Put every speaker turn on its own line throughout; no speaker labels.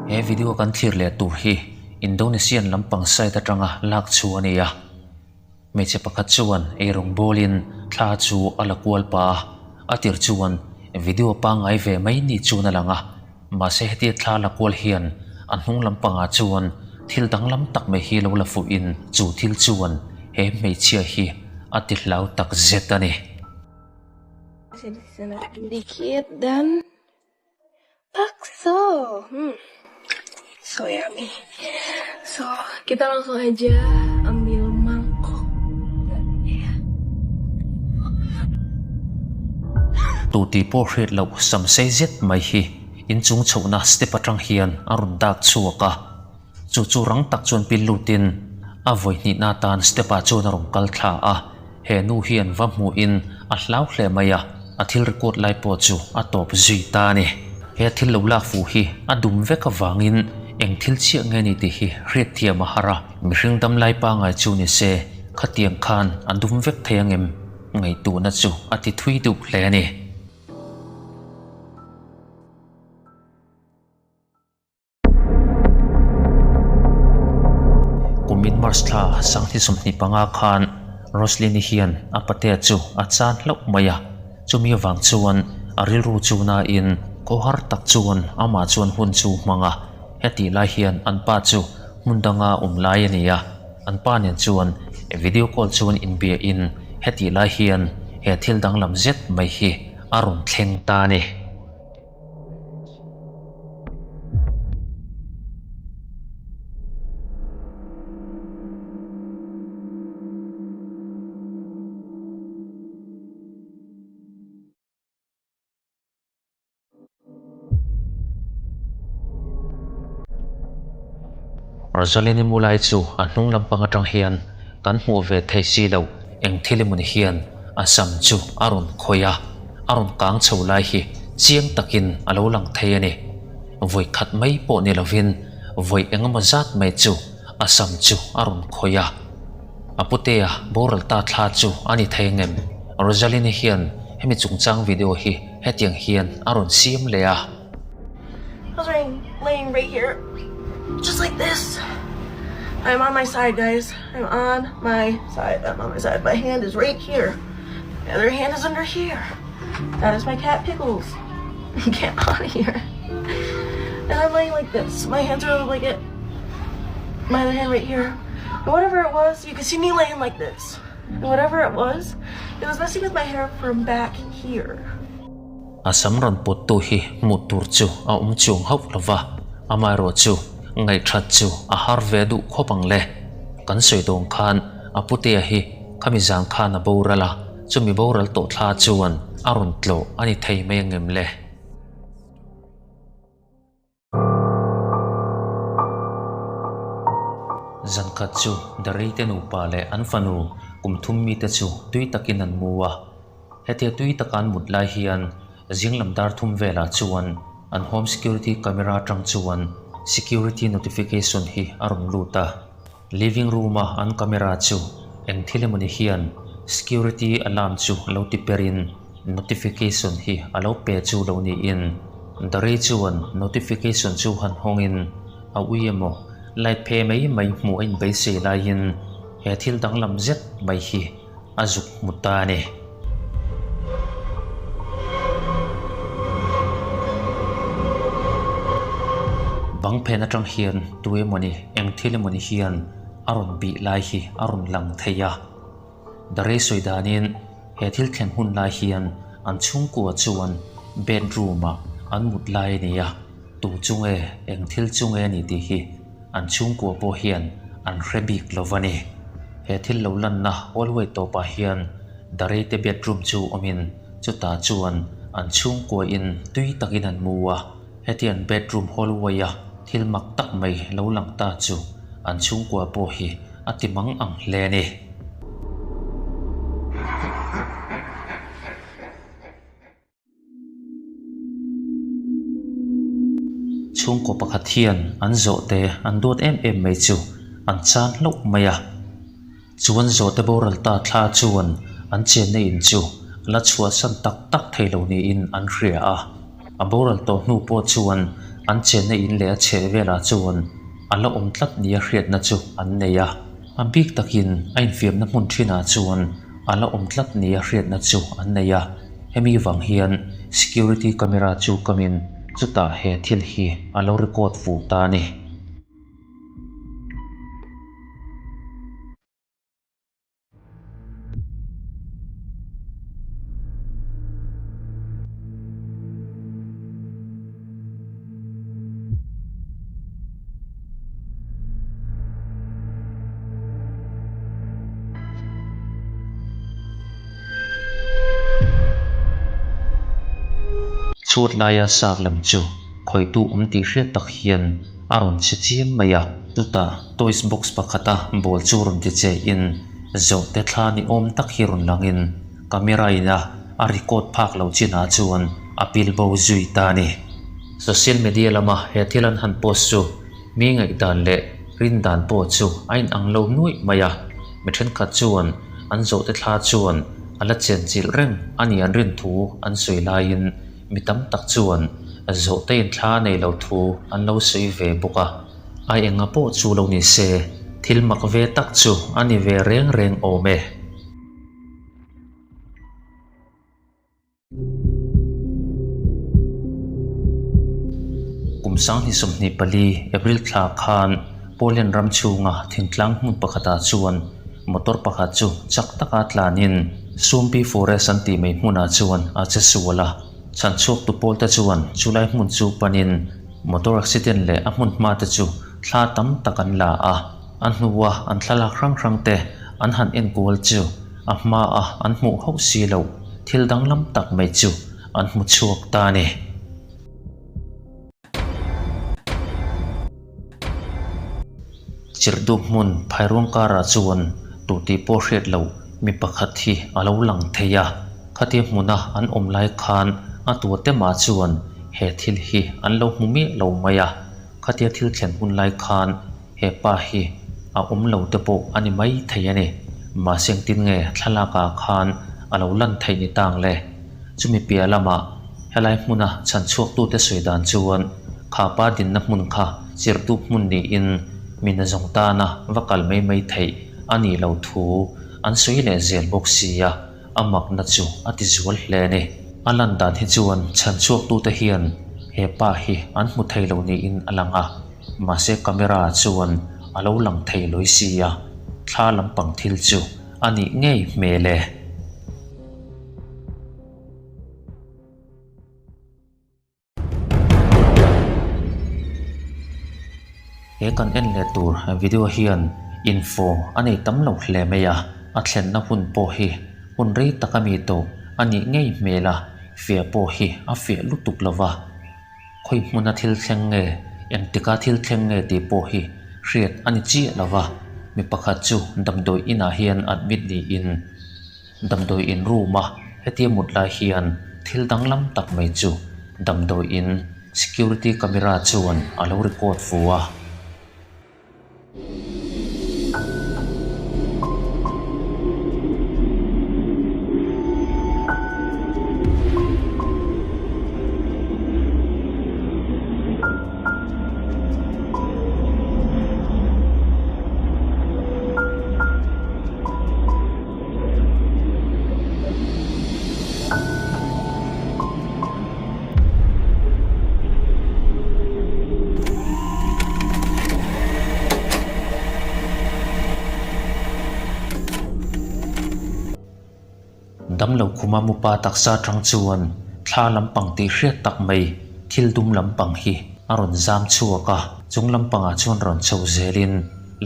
He video kan thlir leh tur hi Indonesian lampang side atanga lak chu a ni a. Hmeichhe pakhat chuan eirawng bawlin thla chu a la kual pah a, a tir chuan video pangngai ve mai ni chuan a lang a. Mahse hetia thla la kual hian a hnung lampangah chuan thil danglam tak mai hi lo la fuhin chu thil chuan he hmeichhia hi a ti hlau tak zet a ni.
Dikit dan bakso. Hmm. So yummy. So, kita langsung aja ambil mangkok. Ya.
Tu tih pawh hriat loh sam sei zet mai hi inchung chhohna step atang hian a rawn dak chhuak a. Chu chu rang tak chuan pil lutin a vawi hnihna atan step ah chuan a rawn kal thla a. He nu hian va hmuhin a hlau hle mai a, a thil record lai pawh chu a tawp zui ta a ni. He thil lo lak fuh hi a dum vek avangin eng thil chiah nge ni tih hi hriatthiam a har a, mihring dam lai pangai chu ni se khatiang khan a dum vek thei angem ngaihtuhna chu a ti thui duh hle a ni. Kumin March thla Sanghni 25 khan Roslyn-i hian a patea chu a chan hlauh mai a, chumi avang chuan a rilru chu nain khawhar tak chuan amah chuan hun chu hmang a, hetih lai hian an pa chu hmun danga awm lai a ni a, an pa nen chuan video call chuan inbiahin hetih lai hian he thil danglam zet mai hi a rawn thleng ta a ni. Rosalyn-i mu lai chu a hnung lampang atang hian kan hmuh ve thei si lo. Eng thil emaw ni hian a sam chu a rawn khawih a, a rawn kang chho lai hi chiang takin a lo lang thei a ni. Vawi khat mai pawh ni lovin vawi engemaw zat mai chu a sam chu a rawn khawih a. A putea boral ta thla chu a ni thei angem? Rosaline-i hian hemi chungchang video hi hetiang hian a rawn siam leh a.
I was laying, laying right here, just like this. I'm on my side, guys. I'm on my side. I'm on my side. My hand is right here. My other hand is under here. That is my cat Pickles. Get out of here. And I'm laying like this. My hands are on the blanket. My other hand right here. And whatever it was, you can see me laying like this. And whatever it was, it was messing with my hair from back here.
A sam rawn pawttu hi hmuh tur chu a awm chuang hauh lo va, amaherawhchu ngaihthat chu a har ve duh khawp ang le. Kan sawi dawn khan a putea hi khami zan khan a boral a, chumi boral tawh thla chuan a rawn tlawh a ni thei mai angem le? Zankhat chu Darei te nupa leh an fanu kum thum mite chu tui takin an mu a. Hetia tui taka an mut lai hian zinglam dar thum velah chuan an home security camera atang chuan security notification hi a rawn lut a. Living room a an camera chu eng thil emawni hian security alarm chu lo ti perin notification hi a lo pe chu lo niin Darei chuan notification chu han hawngin a ui emaw light phe mai mai hmuh a inbeisei laiin he thil danglam zet mai hi a zuk hmu ta a ni. Bang phen atang hian tu emawni eng thil emawni hian a rawn bih lai hi a rawn lang thei a. Darei sawi danin he thil thlen hun lai hian an chhungkua chuan bedroom ah an mut lai a ni a, tu chu nge eng thil chu nge a ni tih hi an chhungkua pawh hian an hre bik lo va ni. He thil lo lanna hallway tawpah hian Darei te bedroom chu awmin chutah chuan an chhungkua in tui takin an mu a, hetiang bedroom hallway a thil mak tak mai lo lang ta chu an chhungkua pawh hi a ti mang ang hle a ni. Chhungkaw pakhat hian an zawhte an duat em em mai chu an chan hlauh mai a. Chuan zawhte boral ta thla chuan an chenna in chu la chhuahsan tak tak thei lo niin an hria a. A boral tawh hnu pawh chuan an chenna in leh a chheh velah chuan a la awm tlat nia hriatna chu an nei a. A bik takin a infiamna hmun thinah chuan a la awm tlat nia hriatna chu an nei a. Hemi vang hian security camera chu kamin chutah he thil hi a lo record fuh ta a ni. Chhuat laia sak lam chu khawihtu awm tih hriat tak hian a rawn chhe chiam mai a. Chutah toys box pakhata ball chu rawn ti che in zawhte thla ni awm tak hi rawn langin camera ina a record phak loh chinah chuan a pil bo zui ta a ni. Social media lama he thil an han post chu mi ngaihdan leh rin dan pawh chu a inang lo nuaih mai a, mi thenkhat chuan an zawhte thla chuan a la chenchilh reng a ni an rin thu an sawi laiin mi tam tak chuan zawhte in thla a nei lo thu an lo sawi ve bawk a. A enga pawh chu lo ni se, thil mak ve tak chu a ni ve reng reng awm e. Kum 2024 April thla khan Poland ram chhunga thingtlang hmun pakhatah chuan motor pakhat chu chak taka tlanin Sumpi Forest an tih mai hmunah chuan a che sual a. Chhanchhuaktu pawlte chuan chulai hmun chu panin motor accident leh a hmun hma te chu thla tam tak an la a. A hnua an thlalak hrang hrang te an han enkual chu a hmaa an hmuh hauh si lo thil danglam tak mai chu an hmu chhuak ta a ni. Chirhdup hmun phairuang karah chuan tuti pawh hriat loh mi pakhat hi a lo lang thei a, khatia hmuna an awm lai khan a tuate mah chuan he thil hi an lo hmu miah lo mai a, khatia thil thlen hun lai khan He pa hi a awm lo te pawh a ni mai thei a ni. Mahse engtin nge thlalak ah khan a lo lan theih ni tang le? Chumi piah lamah helai hmuna chhan chhuaktute sawi dan chuan kha pa dinna hmun kha chirhdup hmun niin mi nazawng tana va kal mai mai theih a nih lo thu an sawi leh zel bawk sia, a makna chu a ti zual hle a ni. A lan dan hi chuan chhan chhuaktute hian he pa hi an hmu thei lo niin a lang a. Mahse camera chuan a lo lang thei lawi si a, thla lampang thil chu a nih ngei hmel e. He kan en leh tur video hian info a nei tam lo hle mai a, a thlenna hun pawh hi hun rei tak a mi tawh a nih ngei hmel a, fiah pawh hi a fiah lutuk lo va. Khawi hmuna thil thleng nge, engtika thil thleng nge tih pawh hi hriat a ni chiah lo va, mi pakhat chu damdawi inah hian admit niin damdawi in room a hetia mut lai hian thil danglam tak mai chu damdawi in security camera chuan a lo record fu a. Damlo khuma mupa taksa atang chuan thla lampang tih hriat tak mai thil dum lampang hi a rawn zam chhuak a, chung lampangah chuan rawn chho zelin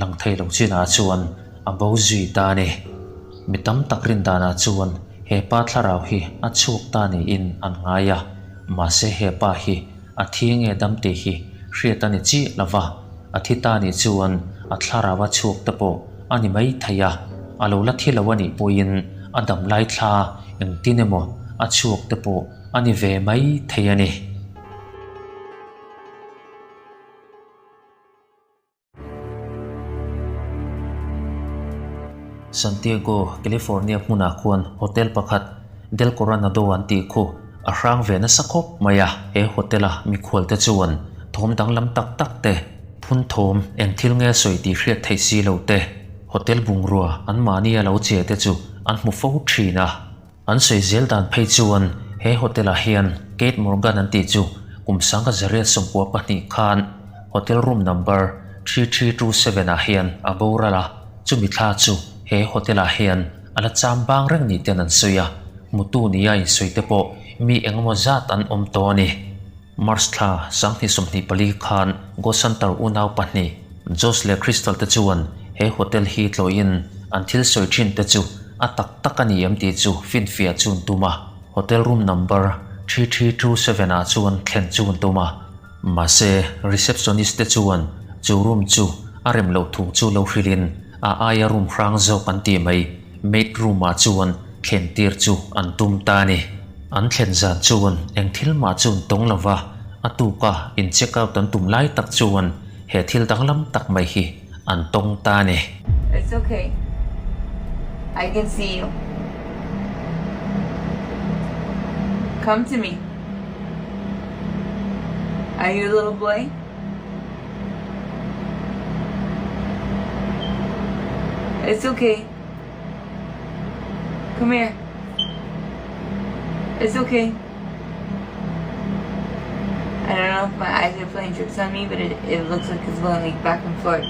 lang thei lo chinah chuan a bo zui ta a ni. Mi tam tak rin danah chuan he pa thlarau hi a chhuak ta niin an ngai a, mahse he pa hi a thi nge dam tih hi hriat a ni chiah lo va, a thi ta nih chuan a thlarau a chhuak te pawh a ni mai thei a, a lo la thi lo a nih pawhin a dam lai thla engtin emaw a chhuak te pawh a ni ve mai thei a ni. Santiago, California hmunah khuan hotel pakhat Del Coronado an tih khu a hrang ve nasa khawp mai a. He hotel-a mikhualte chuan. Thawm danglam tak tak te, phun thawm eng thil nge sawi tih hriat theih si lo te, hotel bungrua an mahni a lo che te chu an hmu fo thin a. An sawi zel dan phei chuan he hotel ah hian Kate Morgan an tih chu kum sangka zariat 92 khan hotel room number 3327 ah hian a boral a, chumi thla chu he hotel ah hian a la cham bang reng ni ten an sawi a, hmutu nia insawi te pawh mi engemaw zat an awm tawh a ni. March thla 2024 khan Ghost Hunter unau pahnih Josh leh Crystal te chuan he hotel hi tlawhin an thil sawi thin te chu a tak tak a ni em tih chu finfiah chu an tum a, hotel room number 3327 ah chuan thlen chu an tum a. Mahse, receptionist te chuan chu room chu a rem loh thu chu lo hrilhin a aia room hrang zawk an tih mai maid room ah chuan thlen tir chu an tum ta a ni. An thlen zan chuan eng thil mah chu an tawng lo va, a tuka in check out an tum lai tak chuan he thil danglam tak mai hi an tawng ta a ni.
It's okay. I can see you. Come to me. Are you a little boy? It's okay. Come here. It's okay. I don't know if my eyes are playing tricks on me, but it, it looks like it's going like back and forth.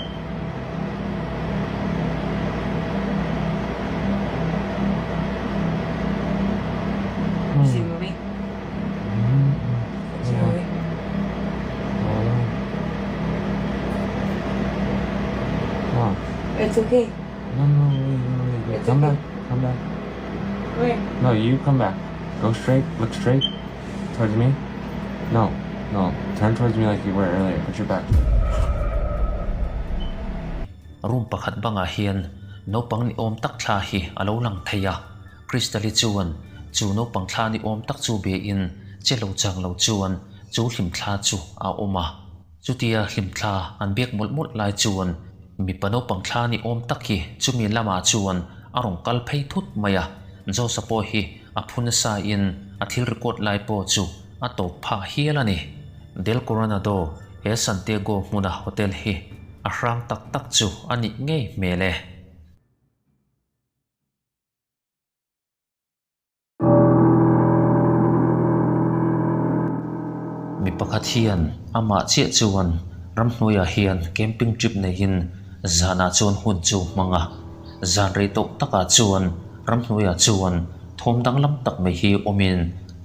Is he moving? Is he moving?
What?
It's okay.
No, no, wait, wait, wait. wait.
It's
Come
okay.
back. Come back.
Where?
No, you come back. Go straight. Look straight. Towards me. No, no. Turn towards me like you were earlier. Put your back.
Room pakhat bangah hian naupang ni awm tak thla hi a lo lang thei a, Crystal-i chuan chu naupang thla ni awm tak chu be in che lo chang lo chuan chu hlimthla chu a awm a. Chutia hlimthla an biak mawlh mawlh lai chuan mipa naupang thla ni awm tak hi chumi lamah chuan a rawn kal phei thut mai a, Josh-a pawh hi a phu nasa in a thil record lai pawh chu a tawp phah hial a ni. Del Coronado he Santiago hmuna hotel hi a hrang tak tak chu a nih ngei hmel e. Mi pakhat hian amah chiah chuan ramhnuaiah hian camping trip neihin zanah chuan hun chu hmang a. Zan rei tawh takah chuan ramhnuaiah chuan thawm danglam tak mai hi awmin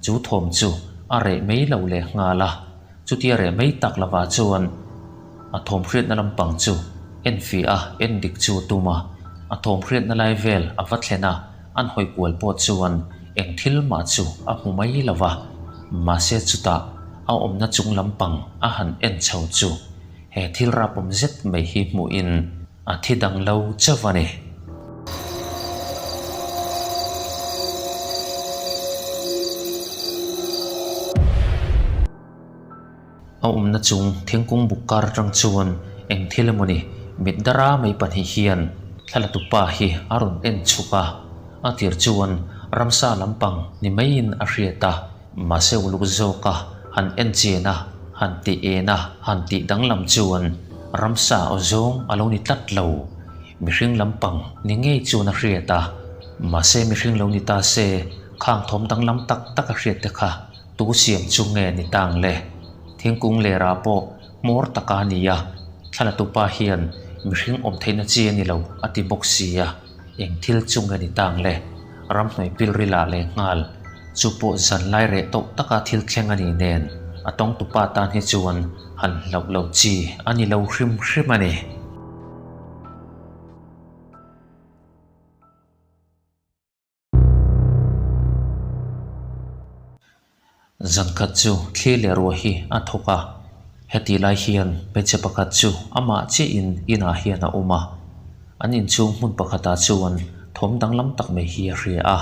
chu thawm chu a reh mai lo leh nghal a. Chutia reh mai tak lovah chuan a thawm hriatna lampang chu enfiah a, endik chu a tum a. A thawm hriatna lai vel a va thlen a. An hawi kual pawh chuan eng thil mah chu a hmu mai lo va, mahse chutah a awmna chung lampang a han en chho chu he thil rapawm zet mai hi hmuhin a thi dang lo chauh a ni. A awmna chung thingkung buk kar atang chuan eng thil emawni mit dara mai pahnih hian thlalatu pa hi a rawn en chhuk a, a tir chuan ramsa lampang ni maiin a hriat a, mahse uluk zawka han en chian a, han tih en a, han tih danglam chuan ramsa aw zawng a lo ni tlat lo. Mihring lampang ni ngei chuan a hriat a, mahse mihring lo ni ta se khang thawm danglam tak tak a hriat te kha Tu siam chu nge ni tang le? Thingkung lerah pawh hmawr taka a ni a, thlalatupa hian mihring awm theihna chi a ni lo a ti bawk si a, eng thil chu nge ni tang le? Ramhnuai pilrilah leh nghal chu pawh zan lai reh tawh taka thil thleng a nih nen a tawngtupa tan hi chuan han hlauh loh chi a ni lo hrim hrim a ni. Zankhat chu thli leh ruah hi a thawk a, hetih lai hian hmeichhe pakhat chu amah chiahin inah hian a awm a. An inchhung hmun pakhatah chuan thawm danglam tak mai hi a hria a,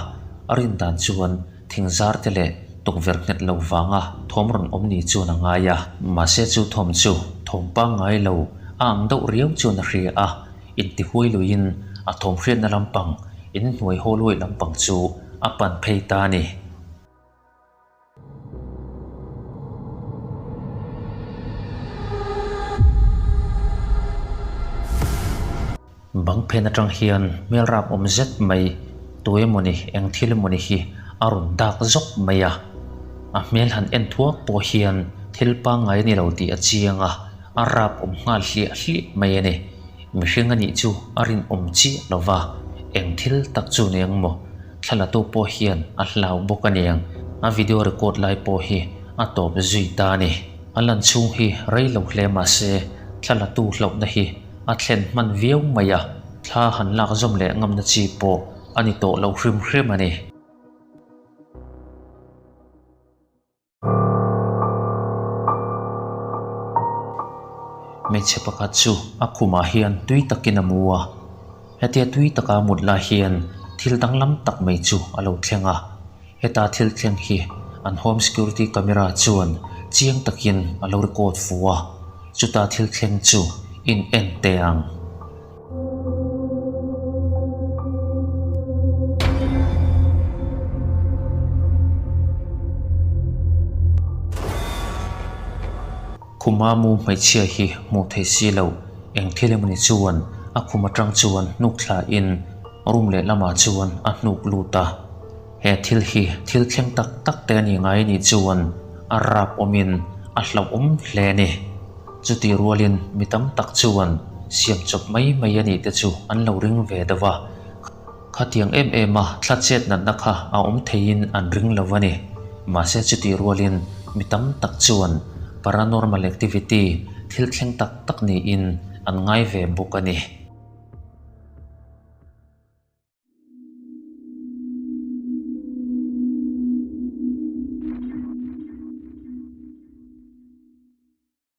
a rin dan chuan thingzar te leh tukverh nghet lo vanga thawm rawn awm ni chuan a ngai a. Mahse chu thawm chu thawm pangngai lo a ang deuh riau chuan a hria a. Intihuai luiin a thawm hriatna lampang, inhnuai haw luaih lampang chu a pan phei ta a ni. Bang phen atang hian hmel rap awm zet mai tu emawni eng thil emawni hi a rawn dak zawk mai a. A hmel han en thuak pawh hian thil pangngai a ni lo tih a chiang a, a rap awm nghal hliah hliah mai a ni. Mihring a nih chu a rinawm chiah lo va, eng thil tak chu ni ang maw? Thlalatu pawh hian a hlau bawk a niang, a video record lai pawh hi a tawp zui ta a ni. A lan chhung hi rei lo hle mah se, thlalatu hlauhna hi a thlen hman viau mai a, thla han lak zawm leh ngamna chi pawh a ni tawh lo hrim hrim a ni. Hmeichhe pakhat chu a khumah hian tui takin a mu a, hetia tui taka mut lai hian thil danglam tak mai chu a lo thleng a, heta thil thleng hi an home security camera chuan chiang takin a lo record fu a, chuta thil thleng chu in en teh ang. Khuma mu hmeichhia hi hmuh theih si loh, eng thil emawni chuan a khum atang chuan hnuk thla in room lehlamah chuan a hnuk lut a. He thil hi thil thleng tak tak te a ni ngai anih chuan a rap awmin a hlauhawm hle a ni. Chutih rualin mi tam tak chuan siam chawp mai mai a nih te chu an lo ring ve deuh a, khatiang em em a thla chet natna kha a awm theiin an ring lo a ni. Mahse chutih rualin mi tam tak chuan paranormal activity thil thleng tak tak niin an ngai ve bawk a ni.